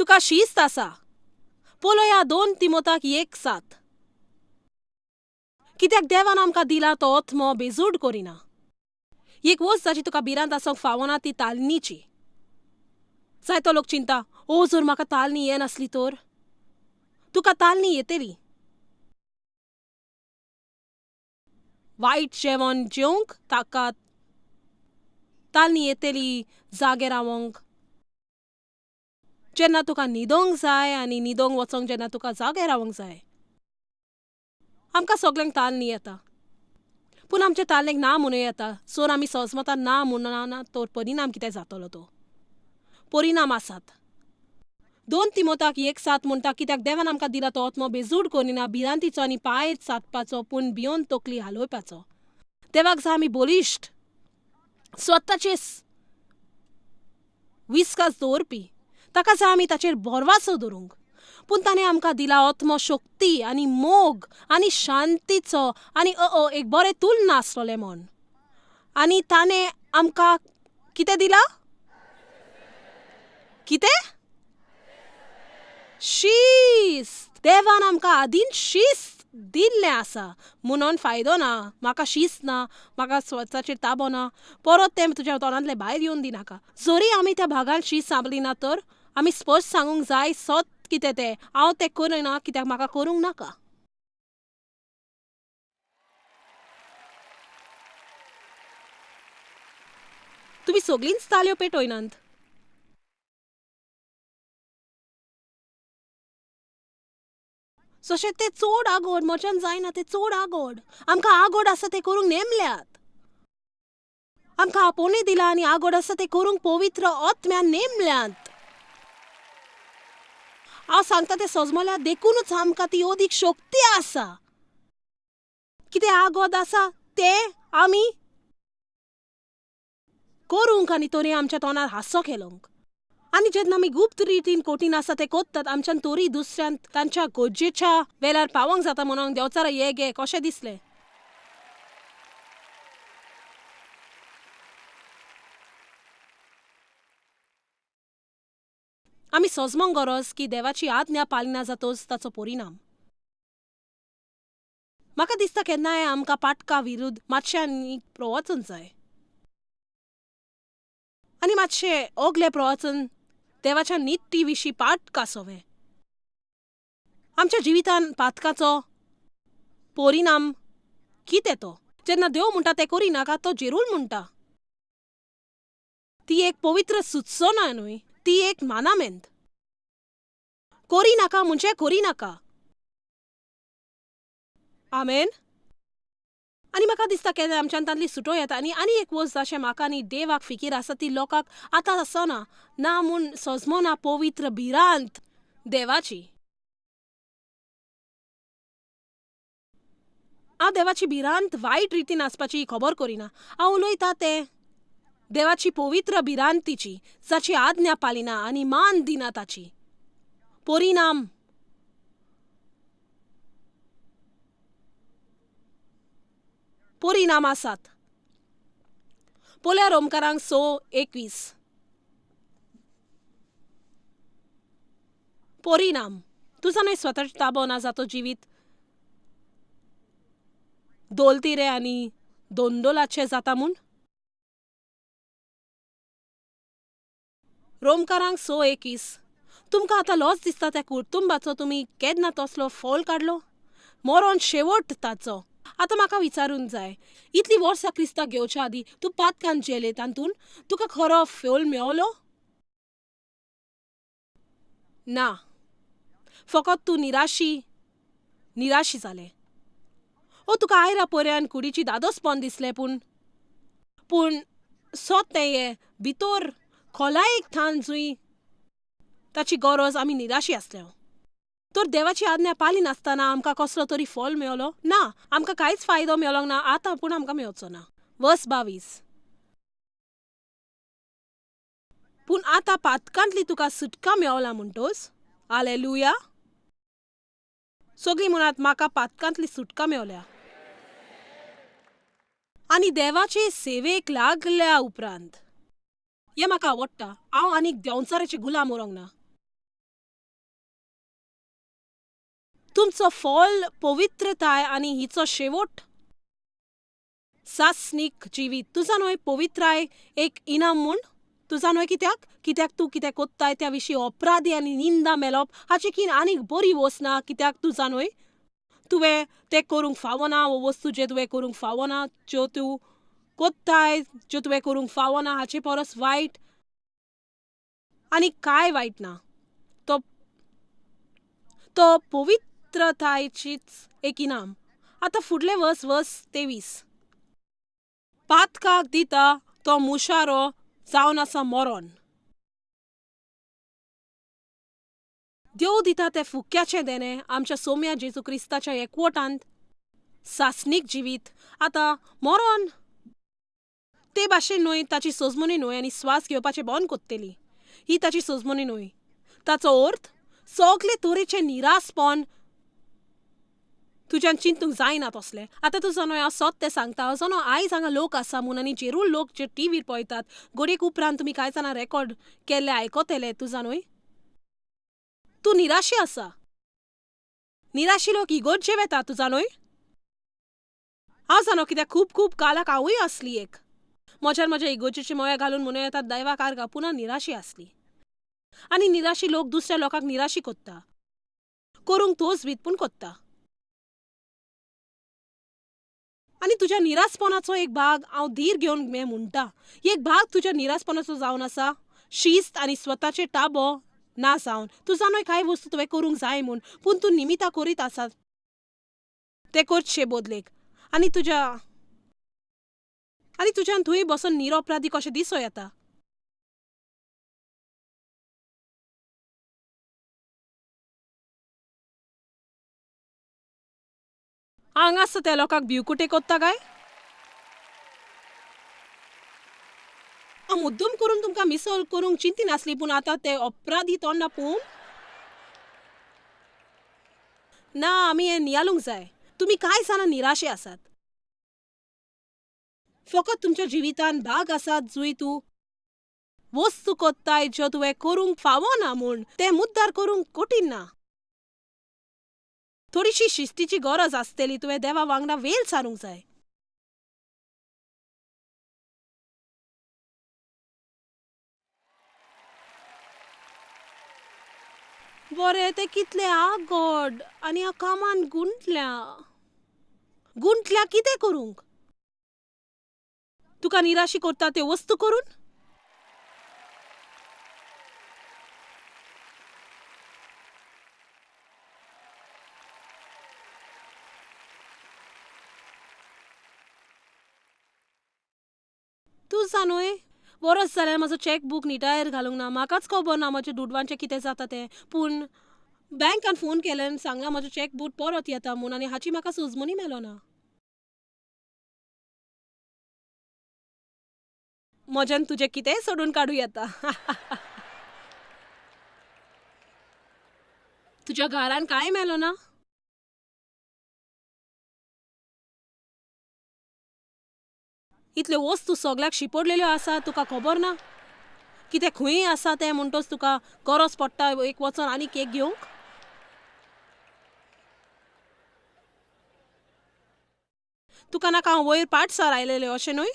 तुका शिस्त आसा. पळया 2 तिमोताक 1:7. कित्याक देवान आमकां दिला तो आत्मो बेजूड करिना. एक वस्त जाची तुका भिरांत आसूंक फावना ती तालनीची. जायतो लोक चिंता, ओ जर म्हाका तालनी येनासली तर? तुका तालनी येतली. वायट जेवण जेवंक ताका तालनी येतली जागे रावंक. जेन्ना तुका न्हिदोंक जाय आनी न्हिदोंक वचोंक जेन्ना तुका जागे रावंक जाय. आमकां सगल्यांक तालनी येता, पूण आमच्या तालनेक ना म्हणूं येता. जर आमी सजमतान ना म्हणना तर परिणाम कितें जातलो? तो परिणाम आसात. 2 तिमोताक 1:7 म्हणटा, कित्याक देवान आमकां दिला तो आत्मो बेजूड करिना, भिरांतीचो आनी पांय सादपाचो, पूण भियोन तकली हालोवपाचो. देवाक जाय आमी बळिश्ट, स्वताचे विस्वास दवरपी. ताका जाय आमी ताचेर भरवासो दवरूंक. पूण ताणें आमकां दिला आत्मो शक्ती आनी मोग आनी शांतीचो आनी एक बरें तुलना आसलोलें म्हण. आनी ताणें आमकां कितें दिला? कितें? शिस्त. देवान आमकां आदींच शिस्त दिल्लें आसा म्हणून फायदो ना. म्हाका शिस्त ना, म्हाका स्वताचेर ताबो ना, परत तें तुज्या तोंडांतलें भायर येवन दिनाका. जरी आमी त्या भागान शिस्त सांबली ना तर आमी स्पश्ट सांगूंक जाय सत कितें तें. हांव तें करिना कित्याक म्हाका करूंक नाका. तुमी सगळींच तालयो पेटयनात. जशें तें चड आगोड म्हज्यान जायना, तें चड आगोड. आमकां आगोड आसा तें करूंक नेमल्यात. आमकां आपोवणें दिलां आनी आगोड आसा तें करूंक पवित्र आत्म्यान नेमल्यात. हांव सांगता तें सजमल्या देखूनच आमकां ती अदीक शक्ती आसा. कितें आगोद आसा तें आमी करूंक आनी तरी आमच्या तोंडार हांसो खेलोंक. आनी जेन्ना आमी गुप्त रितीन कठीण आसा तें कोत्तात, आमच्यान तरी दुसऱ्यान तांच्या गरजेच्या वेळार पावोंक जाता म्हणून देंवचारा ये गे कशें दिसलें. आमी सजमोंक गरज की देवाची आज्ञा पालिना जातच ताचो परिणाम. म्हाका दिसता केन्नाय आमकां पाटका विरुद्ध मातशें आनी प्रवचन जाय. आनी मातशें ओगलें प्रवचन देवाच्या निती विशीं पाटका सोवें. आमच्या जिवितान पातकाचो परिणाम कितें तो? जेन्ना देव म्हणटा तें करिनाका तो जेरूल म्हणटा. ती एक पवित्र सुचोवणा न्हय, ती एक मानामेंत. करिनाका म्हणजे करिनाका. आमेन. आनी म्हाका दिसता केन्ना आमच्यान तांतली सुटो येता. आनी आनी एक वस्त अशें म्हाका आनी देवाक फिकीर आसा ती लोकांक आतां आसना ना म्हूण सजमना पवित्र भिरांत देवाची. हांव देवाची भिरांत वायट रितीन आसपाची खबर करिना. हांव उलयता तें देवाची पवित्र भिरांतीची, जाची आज्ञा पालिना आनी मान दिना ताची. परिणाम परिणाम आसात. पळया रोमकारांक 6:21. परिणाम. तुजो न्हय स्वताचो ताबो ना जातो जिवीत दोलतिरे आनी दोंदोलाचे जाता म्हूण. रोमकारांक 6:21. तुमकां आतां लॉस दिसता त्या कुटुंबाचो. तुमी केन्ना तसलो फोल काडलो? मरोन शेवट ताचो. आतां म्हाका विचारूंक जाय, इतलीं वर्सां क्रिस्ताक घेवच्या आदीं तूं पातकान जेले तातूंत तुका खरो फोल मेवलो? ना. फकत तूं निराशी निराशी जालें. ओ तुका आयरा पर्यान कुडीची दादोसपण दिसलें, पूण पूण सत तें हें भितर खोलायेक थान जुंय ताची गरज आमी निराशी आसले. तर देवाची आज्ञा पालिनासतना आमकां कसलो तरी फल मेवलो ना? आमकां कांयच फायदो मेवलोंक ना आतां, पूण आमकां मेवचो ना. वर्स 22. पूण आतां पातकांतली तुका सुटका मेवला म्हणटोच आलेलुया. सगळीं म्हणात म्हाका पातकांतली सुटका मेवल्या. आनी देवाचे सेवेक लागल्या उपरांत हें म्हाका आवडटा. हांव आनीक देंवचाराचे गुलाम उरोंक ना. तुमचो फॉल पवित्रताय आनी हिचो शेवट सासनीक जिवीत. तुजा न्हय पवित्राय एक इनाम म्हूण? तुजा न्हय कित्याक? कित्याक तूं कितें कोत्ताय त्या विशीं अपराधी आनी निंदा मेलोप हाची कीन आनीक बरी वस्त ना. कित्याक तुजा न्हय तुवें तें करूंक फावना वो वस्तू जे तुवें करूंक फावना, ज्यो तूं कोत्ताय, ज्यो तुवें करूंक फावना हाचे परस वायट आनी कांय वायट ना. तो तो पवित्रतायचीच एक इनाम. आतां फुडलें वर्स, वर्स 23. पातकाक दिता तो मुशारो जावन आसा मरोन. देव दिता तें फुक्याचें देणें आमच्या सोम्या जेजू क्रिस्ताच्या एकवटांत सासणीक जिवीत. आतां मरोन ते भाशेन न्हय, ताची सोजमणी न्हय आनी स्वास घेवपाचें बंद कोत्तली ही ताची सोजमणी न्हय. ताचो अर्थ सगले तरेचें निरासपण तुज्यान चिंतूंक जायना तसलें. आतां तुजो न्हय हांव सत तें सांगता, असो न्हय आयज हांगा लोक आसा म्हूण आनी जेरूल लोक जे टिवीर पळयतात घडयेक उपरांत तुमी कांय जाणां रेकॉर्ड केल्ले आयकतले. तुजा न्हय तूं निराशी आसा. निराशी लोक इगोर्जे वेता. तुजा न्हय हांव जाणो कित्याक खूब खूब कालाक हांवूय आसली एक म्हज्यान म्हज्या इगोर्जेची मया घालून म्हणूं येता दैवाक आर्गां, पुना निराशी आसली. आनी निराशी लोक दुसऱ्या लोकांक निराशी कोत्ता, करूंक तोच वीत पूण कोत्ता. आनी तुज्या निरासपणाचो एक भाग हांव धीर घेवन हें म्हणटा, एक भाग तुज्या निरासपणाचो जावन आसा शिस्त आनी स्वताचे ताबो ना जावन. तूं जाणोय कांय वस्तू तुवें करूंक जाय म्हूण, पूण तूं निमितां करीत आसा तें करचे बदलेक. आनी तुज्यान थंय बसून निरपराधी कशें दिसो येता. हांगा आसा त्या लोकांक भिवकुटे कोत्ता काय? हांव मुद्दम करून तुमकां मिसळ करूंक चिंतिनासली, पूण आतां ते अपराधी तोंडा पळोवन ना आमी हें नियालूंक जाय. तुमी कांय जाणां निराशे आसात. फकत तुमच्या जिवितान भाग आसात जुय तूं वस्तू कोत्ताय ज्यो तुवें करूंक फावना म्हूण, तें मुद्दार करूंक कठीण ना. थोडीशी शिस्तीची गरज आसतली. तुवें देवा वांगडा वेळ सारूंक जाय. बरें तें कितलें आगोड आनी हांव कामान गुंतल्या. गुंतल्या कितें करूंक? तुका निराशी करता त्यो वस्तू करून? तूं जाणूय वरस जाल्यार म्हजो चॅकबूक निटायर घालूंक ना. म्हाकाच खबर ना म्हज्या दुडवांचें कितें जाता तें. पूण बँकान फोन केलें आनी सांगलां म्हजो चॅकबूक परत येता म्हूण, आनी हाची म्हाका सुजमणी मेलो ना. म्हज्यान तुजें कितेंय सोडून काडूं येता. तुज्या घरान कांय मेलो ना? इतल्यो वस्तू सगल्याक शिपडलेल्यो आसा तुका खबर ना? कितें खंय आसा तें म्हणटच तुका गरज पडटा एक वचोन आनीक एक घेवंक? तुका नाका हांव वयर पाटसार आयलेलें अशें न्हय?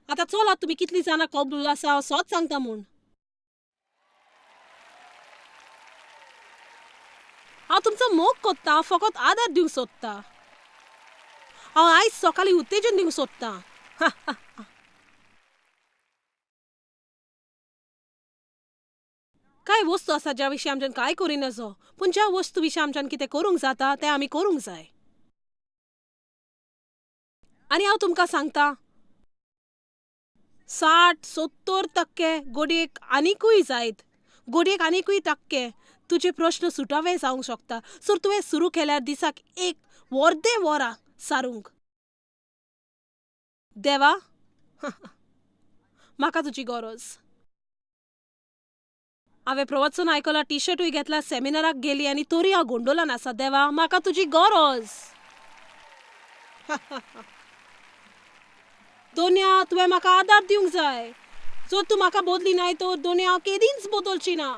आतां चलात तुमी कितलीं जाणां कबूल आसा हांव सत सांगता म्हूण. हांव तुमचो मोग कोत्ता, हांव फकत आदार दिवंक सोदता. हांव आयज सकाळीं उत्तेजन दिवंक सोदतां. कांय वस्तू आसा ज्या विशीं आमच्यान कांय करिनासो, पूण ज्या वस्तू विशीं आमच्यान कितें करूंक जाता तें आमी करूंक जाय. आनी हांव तुमकां सांगता 60-70% घडयेक आनिकूय जायत, घडयेक आनिकूय टक्के तुजे प्रश्न सुटावे जावंक शकता सर तुवें सुरू केल्यार दिसाक एक अर्दें वरां सारूंक. देवा म्हाका तुजी गरज. हांवें प्रवचन आयकलां, टिशर्टूय घेतला, सेमिनाराक गेली आनी तरी हांव गोंडोलान आसा. देवा म्हाका तुजी गरज. दोन्या तुवें म्हाका आदार दिवंक जाय. जर तूं म्हाका बदली नाय तर दोनी हांव केदींच बदलची ना.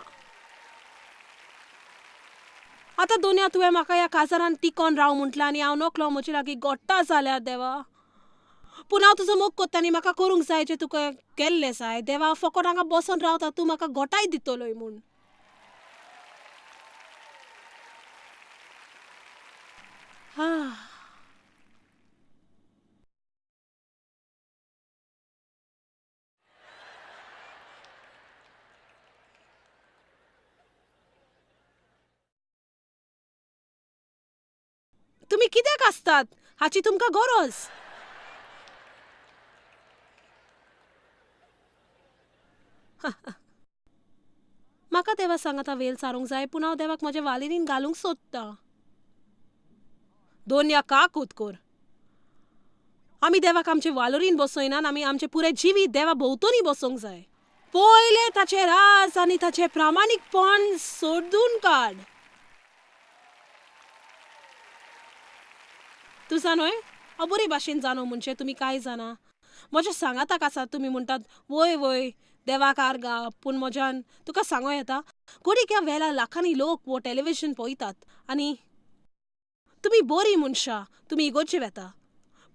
आतां दोनया तुवें म्हाका ह्या काजारान टिकोन राव म्हटलें आनी हांव नकलो म्हजे लागीं गोट्टा जाल्यार देवा. पूण हांव तुजो मोग कोत्ता आनी म्हाका करूंक जाय जें तुका केल्लें जाय. देवा, हांव फकत हांगा बसोन रावता, तूं म्हाका गोटाय दितलोय म्हूण. तुमी कित्याक आसतात हाची तुमकां गरज. म्हाका देवा सांगाता वेल सारूंक जाय, पूण हांव देवाक म्हज्या वालेरीन घालूंक सोदतां. दोनया काकूत कर. आमी देवाक आमचे वालोरीन बसयनात, आमी आमचें पुरें जिवीत देवा भोंवतणी बसोवंक जाय. पयलें ताचें राज आनी ताचें प्रामाणीकपण सोदून काड. तूं जाणोय, हांव बरे भाशेन जाणो म्हणजे तुमी कांय जाणा. म्हज्या सांगाताक आसात तुमी म्हणटात, वय वय देवाक आर्गा, पूण म्हज्यान तुका सांगो येता, घडये ह्या वेळार लाखांनी लोक वो टॅलिविजन पळयतात आनी तुमी बरीं मनशां, तुमी इगोर्जे वेता,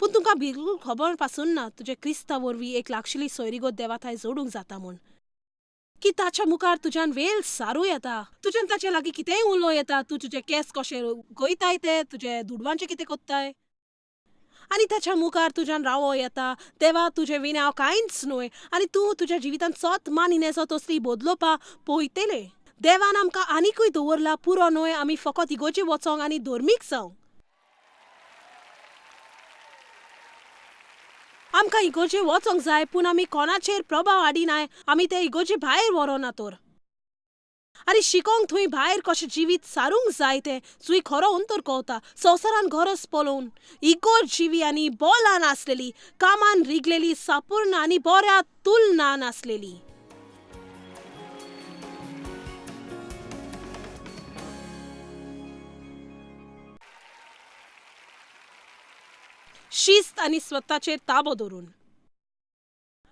पूण तुमकां बिलकूल खबर पासून ना तुजे क्रिस्ता वरवीं एक लागशिल्ली सोयरीगत देवा थंय जोडूंक जाता म्हूण, की ताच्या मुखार तुज्यान वेल सारूं येता, तुज्यान ताचे लागीं कितेंय उलोवं येता, तूं तुजे केंस कशे गयताय ते, तुजे दुडवांचें कितें कोत्ताय, आनी ताच्या मुखार तुज्यान रावो येता. देवा, तुजे विणें हांव कांयच न्हय आनी तूं तुज्या जिवितांत सत मानिनेसो तसली बदलोवपा पळयतलें. देवान आमकां आनिकूय दवरला पुरो न्हय आमी फकत इगोर्जे वचोंक आनी धर्मीक जावंक. आमकां इगोर्जे वचोंक जाय, पूण आमी कोणाचेर प्रभाव हाडिनाय, आमी ते इगोर्जे भायर व्हरोना तर. आनी शिकोंक थंय भायर कशें जिवीत सारूंक जाय तें जुंय खरो अंतर कवता, संवसारान गरज पळोवन इगोर्ज जिवी आनी बोलान आसलेली, कामान रिगलेली, सापूर्ण आनी बऱ्या तुलनान आसलेली. शिस्त आनी स्वताचेर ताबो दवरून.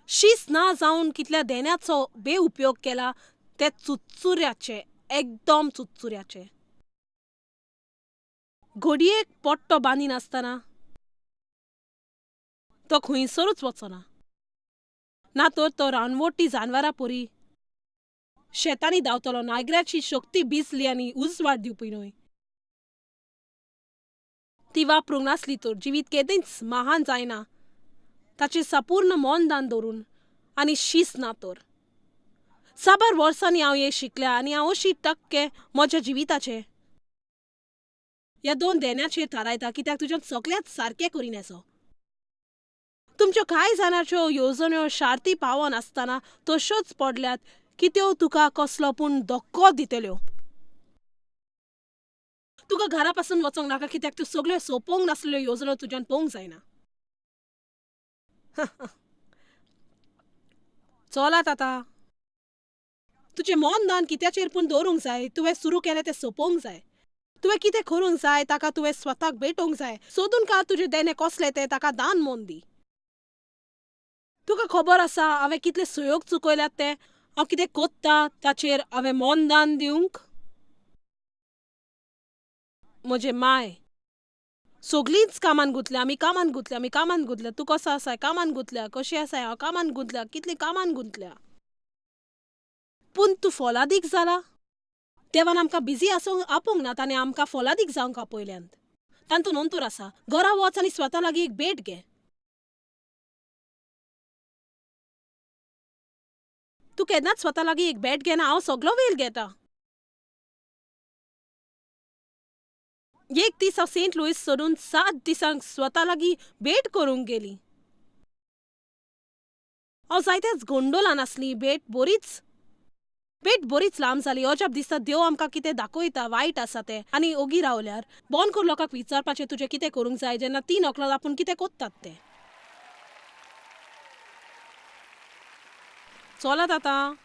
शिस्त ना जावन कितल्या देण्याचो बेउपयोग केला ते चुरचुऱ्याचे, एकदम चुरचुऱ्याचे. घडयेक पट्टो बांदिनासतना तो खंयसरूच वचना, ना तर तो रानवटी जानवरां परी शेतांनी धांवतलो. नायग्राची शक्ती बिजली आनी उजवाड दिवपी न्हय, ती वापरूंक नासली तर जिवीत केदींच महान जायना. ताचेर संपूर्ण मनदान दवरून आनी शिस्त ना तर. साबार वर्सांनी हांव हें शिकल्या आनी हांव 80% म्हज्या जिविताचें ह्या दोन देण्याचेर थारायता, कित्याक तुज्यान सगळ्यांत सारकें करिनेसो. तुमच्यो कांय जाणांच्यो येवजण्यो शार्ती पावोन आसतना तश्योच पडल्यात की त्यो तुका कसलो पूण धक्को दितल्यो. तुका घरा पासून वचोंक नाका, कित्याक त्यो सगळ्यो सोंपोवंक नासलेल्यो येवजण्यो तुज्यान पळोवंक जायना. चलात आतां, तुजें मन दान कित्याचेर पूण दवरूंक जाय. तुवें सुरू केलें तें सोंपोवंक जाय. तुवें कितें करूंक जाय ताका तुवें स्वताक भेटोवंक जाय. सोदून काड तुजें देणें कसलें तें, ताका दान मन दी. तुका खबर आसा हांवें कितले सहयोग चुकयल्यात ते, हांव कितें कोत्ता ताचेर हांवें मन दान दिवंक. म्हजें माय सगळींच कामान गुंतल्या, आमी कामान गुंतल्या, आमी कामान गुंतल्या. तूं कसो आसाय? कामान गुंतल्या. कशी आसाय? हांव कामान गुंतल्या. कितली कामान गुंतल्या. पूण तूं फोलादीक जाला. देवान आमकां बिजी आसूंक आपोवंक ना, ताणें आमकां फोलादीक जावंक आपयल्यांत. तातूंत अंतर आसा. घरा वच आनी स्वता लागीं एक भेट घे. तूं केन्नाच स्वता लागीं एक भेट घेना, हांव सगलो वेळ घेता. एक दीस हांव सेंट लुईस सोडून 7 दिसांक स्वता लागीं भेट करूंक गेली. हांव जायत्याच गोंडोलान आसली. भेट बरीच लांब जाली. अजाप दिसता देव आमकां कितें दाखयता वायट आसा तें, आनी ओगी रावल्यार बंद कर लोकांक विचारपाचें तुजें कितें करूंक जाय, जेन्ना 3 o'clock आपूण कितें कोत्तात तें. चलात आतां.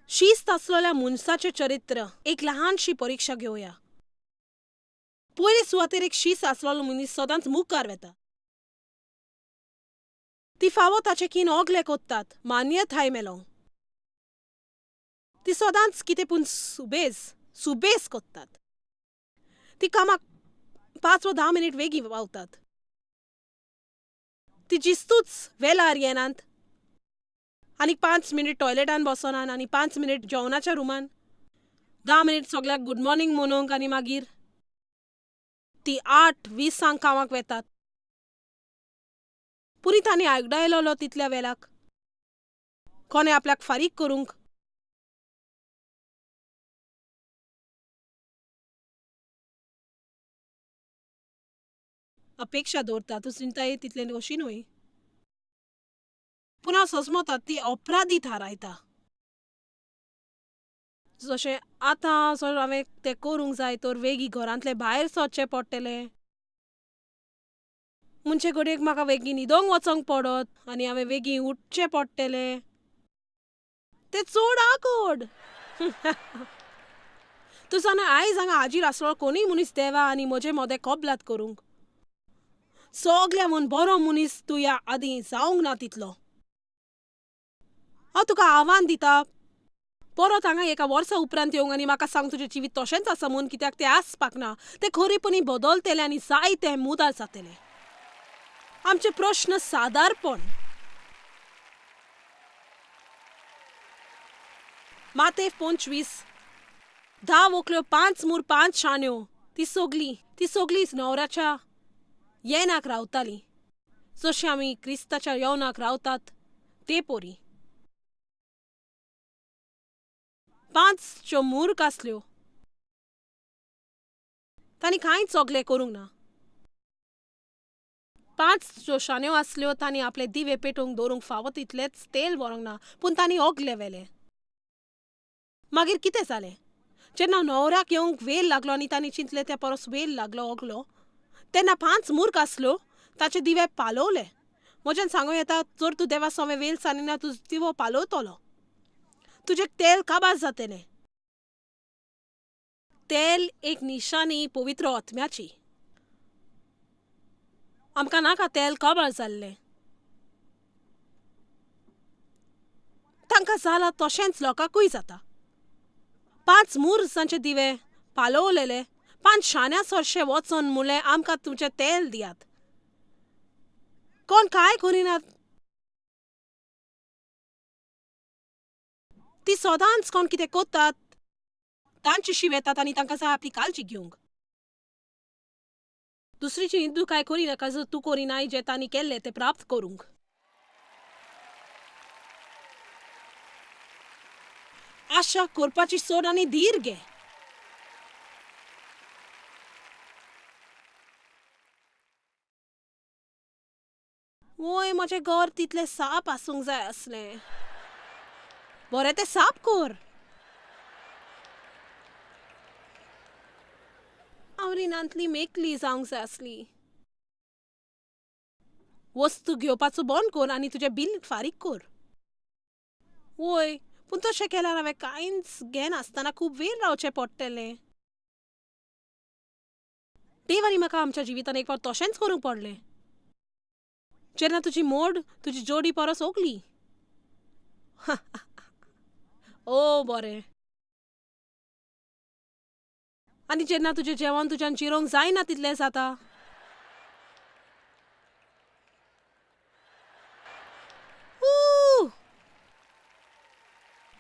शिस्त आसलेल्या मनशाचें चरित्र एक ल्हानशी परिक्षा घेवया. पयले सुवातेर एक शिस्त आसलेलो मनीस सदांच मुखार वेता. ती फावो ताचे कीन ओगले कोत्तात मान्यताय मेलोंक. ती सदांच कितें पूण सुबेज सुबेज कोत्तात. ती कामाक 5 व 10 मिनीट वेगीं पावतात. ती जिस्तूच वेलार येनात आनी 5 मिनीट टॉयलेटान बसोनात आनी 5 मिनीट जेवणाच्या रुमान, 10 मिनीट सगळ्याक गुड मॉर्निंग म्हणूंक आनी मागीर ती 8:20 कामाक वेतात. पुरी तांणी आयकडायलोलो तितल्या वेलाक कोणें आपल्याक फारीक करूंक. अपेक्षा दवरता तूं चिंताय तितलें कशी न्हय, पूण हांव सजमता ती अपराधी थारायता. जशें आतां जर हांवें तें करूंक जाय तर वेगीं घरांतलें भायर सरचें पडटलें, म्हणचे घडयेक म्हाका वेगीं न्हिदोंक वचोंक पडत आनी हांवें वेगीं उठचें पडटलें. तें चड आकड. तूं जाणा आयज हांगा हाजीर आसलो कोणूय मनीस देवा आनी म्हजे मदें कबलात करूंक. सगल्या म्हूण बरो मनीस तूं ह्या आदीं जावंक ना तितलो. हांव तुका आव्हान दिता परत हांगा एका वर्सा उपरांत येवंक आनी म्हाका सांग तुजें जिवीत तशेंच आसा म्हूण, कित्याक तें आसपाक ना. तें खरेपणी बदलतलें आनी जायतें मुदार जातलें. आमचे प्रश्न सादारपण. माते 25 10 वोकल्यो 5 मूर 5 शाण्यो ती सगळीच न्हवऱ्याच्या येनाक रावताली, जशें आमी क्रिस्ताच्या येवनाक रावतात ते पोरी. 5 ज्यो मूर्ख आसल्यो तांणी कांयच सगळें करूंक ना. 5 ज्यो शाण्यो आसल्यो तांणी आपले दिवे पेटोवंक दवरूंक फावो तितलेंच तेल व्हरूंक ना, पूण तांणी ओगले व्हेलें. मागीर कितें जालें, जेन्ना न्हवऱ्याक येवंक वेळ लागलो आनी तांणी चिंतलें त्या परस वेळ लागलो ओगलो, तेन्ना 5 मूर्ख आसल्यो ताचे दिवे पालोवले. म्हज्यान सांगूं येता, जर तूं देवा सोवे वेळ सानिना तुजो दिवो पालोवतलो, तुजें तेल काबार जातलें. तेल एक निशानी पवित्र आत्म्याची. आमकां नाका तेल काबार जाल्लें. तांकां जालां तशेंच लोकांकूय जाता. 5 मूर्ख जांचे दिवे पालोवलेले 5 शाण्या सरशे वचोन म्हणलें आमकां तुमचें तेल दियात. कोण कांय करिनात. ती सदांच कोण कितें कोत्तात तांची शीव येतात आनी तांकां जाय आपली काळजी घेवंक. दुसरीची न्हिदू कांय करिनाका जर तूं करिनाय जें तांणी केल्लें तें प्राप्त करूंक. आशा करपाची सोड आनी धीर घे. वय म्हजें घर तितलें साप आसूंक जाय आसलें. बरें तें साप कर. हांव रिणांतली मेकली जावंक जाय आसली. वस्तू घेवपाचो बंद कर आनी तुजें बील फारीक कर. वय पूण तशें केल्यार हांवें कांयच घेनासतना खूब वेळ रावचें पडटलें. देव आनी म्हाका आमच्या जिवितान एक फावट तशेंच करूंक पडलें, जेन्ना तुजी मोड तुजी जोडी परस ओगली. ओ बरें. आनी जेन्ना तुजें जेवण तुज्यान जिरोवंक जायना तितलें जाता.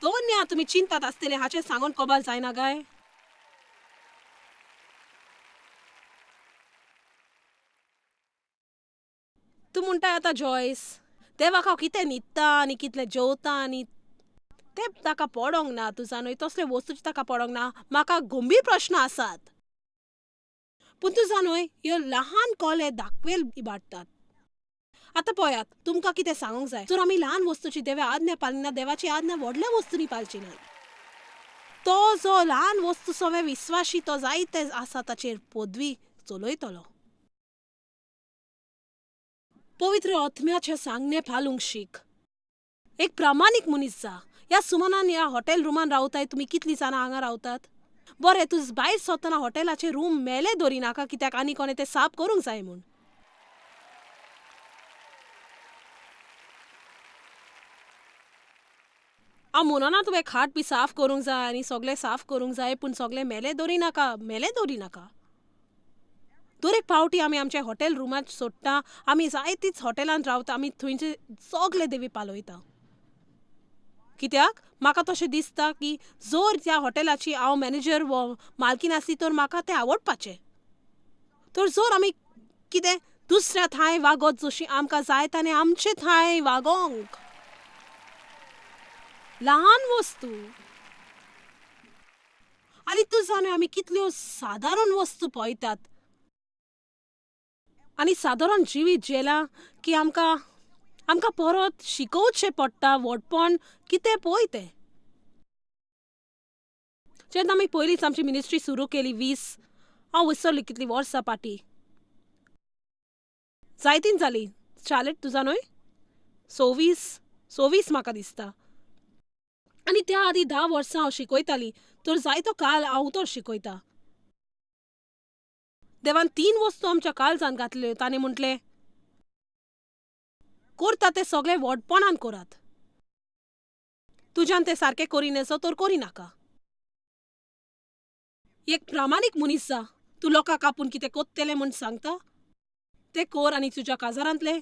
दोन्या तुमी चिंतात आसतले हाचें सांगून कबाल जायना काय? तूं म्हणटाय आतां जॉयस, देवाक हांव कितें न्हिदता आनी कितलें जेवता आनी तें ताका पडोंक ना. तूं जाणा तसले वस्तूचें ताका पडोंक ना. म्हाका गंभीर प्रश्न आसात. पूण तूं जाणा ह्यो लहान कोले दाखवेल इबाडटात. आतां पळयात तुमकां कितें सांगूंक जाय. जर आमी ल्हान वस्तूची देवा आज्ञा पालिना, देवाची आज्ञा व्हडल्या वस्तूंनी पाळची ना. तो जो ल्हान वस्तू सवे विस्वाशी तो जायते आसा ताचेर पदवी चलयतलो. पवित्र आत्म्याचें सांगणें पालूंक शीक. एक प्रामाणीक मनीस जा. ह्या सुमनान ह्या हॉटेल रुमान रावताय तुमी कितलीं जाणां हांगा रावतात? बरें, तूं भायर सरतना हॉटेलाचे रूम मेले दवरिनाका कित्याक आनी कोणें तें साफ करूंक जाय म्हूण. हांव म्हणना तुवें खाट बी साफ करूंक जाय आनी सगळें साफ करूंक जाय, पूण सगळें मेले दवरी नाका, मेले दवरी नाका. दर एक पावटी आमी आमच्या हॉटेल रुमांत सोडटा, आमी जायतीच हॉटेलांत रावता, आमी थंयचे सगळे देवी पालयता. कित्याक म्हाका तशें दिसता की जर त्या हॉटेलाची हांव मॅनेजर वा मालकीन आसली तर म्हाका तें आवडपाचें. तर जर आमी कितें दुसऱ्या थांय वागत जशी आमकां जाय ताणें आमचे थांय वागोंक. ल्हान वस्तू आनी तूं जाणा आमी कितल्यो सादारण वस्तू पळयतात आनी सादारण जिवीत जेलां की आमकां आमकां परत शिकोवचें पडटा व्हडपण कितें पळय तें. जेन्ना आमी पयलींच आमची मिनिस्ट्री सुरू केली 20, हांव विसरली कितलीं वर्सां फाटीं, जायतीन जालीं. चालेट तुजा न्हय 26 म्हाका दिसता. आनी त्या आदीं 10 वर्सां हांव शिकयतालीं, तर जायतो काल हांव तर शिकयता. देवान 3 वस्तू आमच्या काळजान घातल्यो. ताणें म्हटलें करता तें सगळें व्हडपणान करात, तुज्यान तें सारकें करिनासो तर करिनाका. एक प्रामाणीक मनीस जा, तूं लोकांक आपूण कितें कोत्तेलें म्हूण सांगता तें कर आनी तुज्या काजारांतलें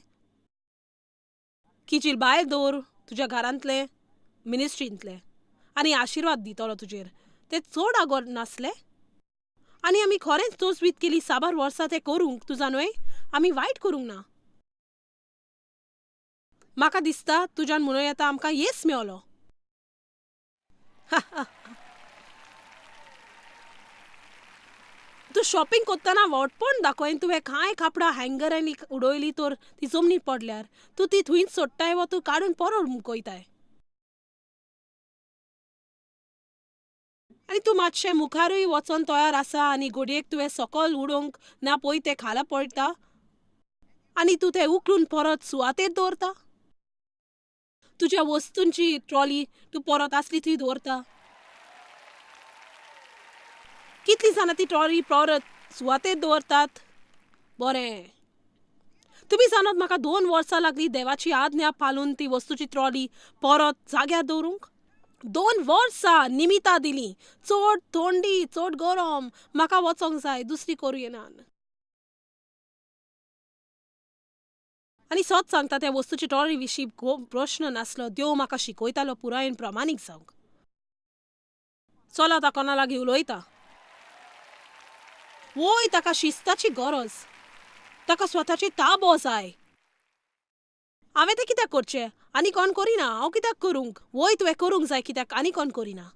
किजील बायल दवर, तुज्या घरांतलें मिनिस्ट्रींतलें, आनी आशिर्वाद दितलो तुजेर. तें चड आगोर नासलें आनी आमी खरेंच तोजवीत केली साबार वर्सां तें करूंक. तुजा न्हय आमी वायट करूंक ना. म्हाका दिसता तुज्यान म्हणूं येता आमकां येस मेवलो. तूं शॉपिंग करतना व्हडपण दाखय, तुवें कांय कापडां हँगरांनी उडयली तर ती जमनीर पडल्यार तूं ती थंयच सोडटाय वा तूं काडून परत मुकयताय. आनी तूं मातशें मुखारूय वचोन तयार आसा आनी घडयेक तुवें सकयल उडोवंक ना पळय तें खाला पडटा आनी तूं तें उखलून परत सुवातेर दवरता. तुज्या वस्तूंची ट्रॉली तूं परत आसली थंय दवरता. कितलीं जाणां ती ट्रॉली परत सुवातेर दवरतात? बरें, तुमी जाणात म्हाका 2 वर्सां लागलीं देवाची आज्ञा पालून ती वस्तूची ट्रॉली परत जाग्यार दवरूंक. 2 वर्सां निमितां दिलीं, चड थंडी, चड गरम, म्हाका वचोंक जाय, दुसरी करूं येना. आनी सत सांगता त्या वस्तूची ट्रॉली विशीं प्रश्न नासलो. देव म्हाका शिकयतालो पुरायेन प्रामाणीक जावंक. चल आतां कोणा लागीं उलयता. वय ताका शिस्ताची गरज, ताका स्वताची ताबो जाय. हांवें तें कित्याक करचें आनी कोण करिना, हांव कित्याक करूंक? वय तुवें करूंक जाय कित्याक आनी कोण करिना.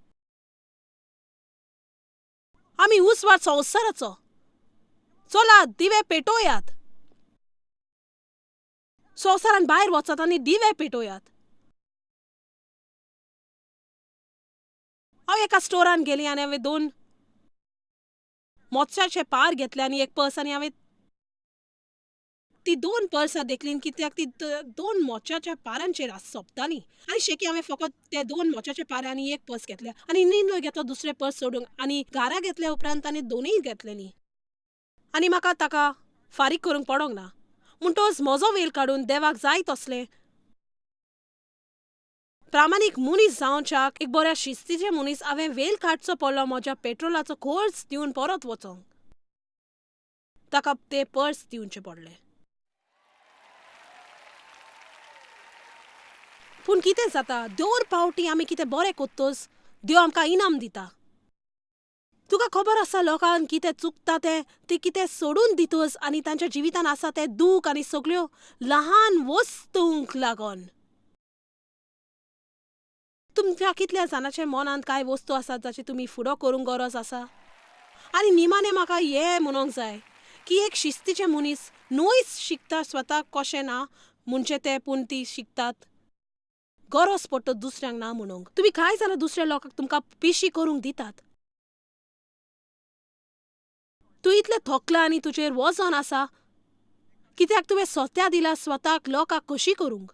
आमी उजवाड संवसाराचो. चलात दिवे पेटोयात, संवसारान भायर वचात आनी दिवे पेटोयात. हांव एका स्टोरान गेली आनी हांवें 2 मोत्याचे पार घेतले आनी एक पर्स, आनी हांवें ती 2 पर्सां देखलीं कित्याक ती 2 मोच्याच्या पारांचेर सोंपतालीं. आनी शेकी हांवें फकत ते 2 मोच्याचे पार आनी एक पर्स घेतल्या आनी निर्णय घेतलो दुसरें पर्स सोडूंक. आनी घरा घेतल्या उपरांत ताणें 2य घेतलेलीं आनी म्हाका ताका फारीक करूंक पडोंक ना. म्हणटच म्हजो वेळ काडून देवाक जाय तसलें प्रामाणीक मनीस जावच्याक, एक बऱ्या शिस्तीचे मनीस, हांवें वेळ काडचो पडलो म्हज्या पेट्रोलाचो खर्च दिवन परत वचोंक. ताका ते पर्स दिवचें पडलें. पूण कितें जाता, दर पावटी आमी कितें बरें करतच देव आमकां इनाम दिता. तुका खबर आसा लोकांक कितें चुकता तें, ती कितें सोडून दितच आनी तांच्या जिवितान आसा तें दूख आनी सगळ्यो ल्हान वस्तूंक लागून. तुमच्या कितल्या जाणांच्या मनांत कांय वस्तू आसात जाची तुमी फुडो करूंक गरज आसा? आनी निमाणें म्हाका हें म्हणूंक जाय की एक शिस्तीचें मनीस न्हयच शिकता स्वताक कशें ना म्हणचें तें, पूण ती शिकतात गरज पडटा दुसऱ्यांक ना म्हणूंक. तुमी कांय जाणां दुसऱ्या लोकांक तुमकां पिशी करूंक दितात. तूं इतलें थकला आनी तुजेर वजन आसा कित्याक तुवें स्वता दिला स्वताक लोकांक कशी करूंक.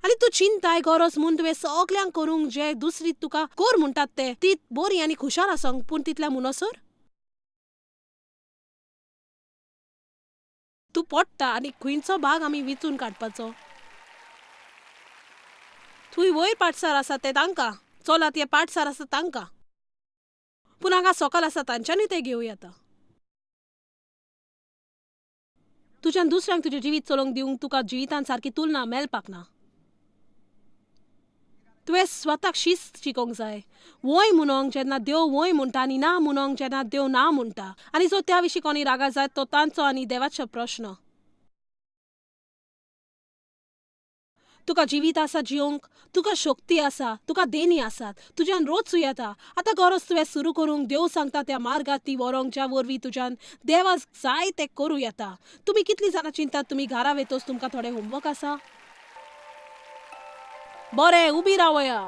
आनी तूं चिंताय गरज म्हूण तुवें सगल्यांक करूंक जे दुसरी तुका कर म्हणटात ते, ती बरी आनी खुशाल आसोंक, पूण तितल्या म्हणसर तूं पडटा. आनी खंयचो भाग आमी विचून काडपाचो? थंय वयर पाटसार आसा ते तांकां, चलात हे पाटसार आसा तांकां, पूण हांगा सोकाल आसा तांच्यांनी तें घेवं येता. तुज्यान दुसऱ्यांक तुजें जिवीत चलोवंक दिवंक तुका जिवितान सारकी तुलना मेळपाक ना. तुवें स्वताक शिस्त शिकोवंक जाय. वय म्हणोंक जेन्ना देव वय म्हणटा आनी ना म्हणोंक जेन्ना देव ना म्हणटा. आनी जो त्या विशीं कोणी रागा जायत तो तांचो आनी देवाचो प्रश्न. तुका जिवीत आसा जिवंक, तुका शक्ती आसा, तुका देणी आसात, तुज्यान रोज येता. आतां गरज तुवें सुरू करूंक देव सांगता त्या मार्गात ती व्हरोंक ज्या वरवीं तुज्यान देवाक जाय तें करूं येता. तुमी कितलीं जाणां चिंतात तुमी घरा वेतोच तुमकां थोडें होमवर्क आसा? बरें, उबी रावया.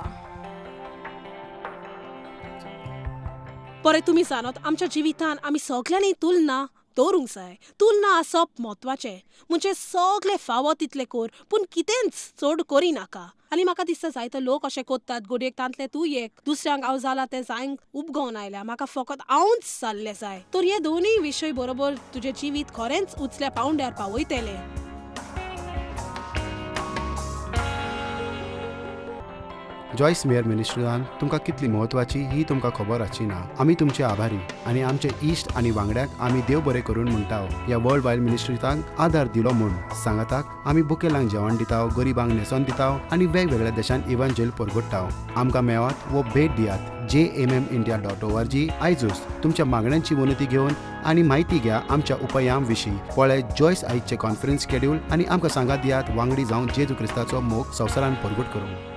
बरें, तुमी जाणात आमच्या जिवितान आमी सगल्यांनी तुलना दवरूंक जाय. तुलना आसप म्हत्वाचें, म्हणजे सगळें फावो तितलें कर, पूण कितेंच चड करिनाका. आनी म्हाका दिसता जायते लोक अशें करतात, घडयेक तांतले तूं एक, दुसऱ्यांक हांव जाला तें जायंक उपगोवन आयल्या, म्हाका फकत हांवूच जाल्लें जाय. तर हे दोनूय विशय बरोबर तुजें जिवीत खरेंच उचल्या पावंड्यार पावयतलें. जॉयस मेयर मिनिस्ट्रीन तुमकां कितली म्हत्वाची ही तुमकां खबर आसची ना. आमी तुमचे आभारी आनी आमचे इश्ट आनी वांगड्यांक आमी देव बरें करून म्हणटा ह्या वर्ल्ड वायड मिनिस्ट्रीतांक आदार दिलो म्हूण. सांगाताक आमी बुकेलांक जेवण दिता, गरिबांक न्हेसोन दिता आनी वेगवेगळ्या देशांत इव्हांजेल परगट्टा. आमकां मेळात वो भेट दियात jmmindia.org. आयजूच तुमच्या मागण्यांची विनंती घेवन आनी म्हायती घ्या आमच्या उपायां विशीं. पळय जॉयस आयजचें कॉन्फरन्स स्केड्यूल आनी आमकां सांगात दियात वांगडी जावन जेजू क्रिस्ताचो मोग संवसारान परगट करूंक.